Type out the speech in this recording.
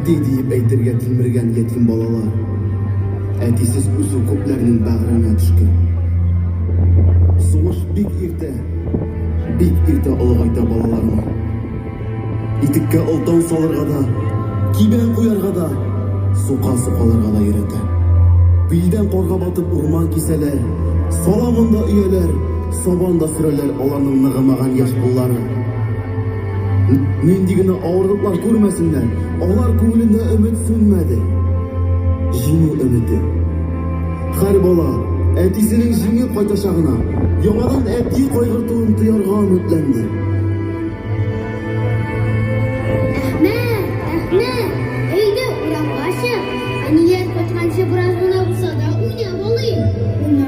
Әти диеп әйтергә тилмергән ятим балалар. Әтисез үсү күпләрнең бәгыренә төшкән. Сугыш бик иртә, бик иртә олыгайта балаларны. Итеккә олтан салырга да, кибән куярга да, сука сукаларга да өйрәтә. Билдән карга батып урман кисәләр, саламын да өяләр, сабан да сөрәләр аларның ныгымаган яшь куллары. Нинди генә авырлыклар күрмәсеннәр, алар күңелендә өмет сүнмәде. Җиңү өмете. Һәр бала әтисенең җиңеп кайтачагына, яңадан әти кайгыртуын тоярга өметләнде. Әхмәт, Әхмәт, әйдә урамга чык. Әниләр кайтканчы бераз гына булса да уйнап алыйк.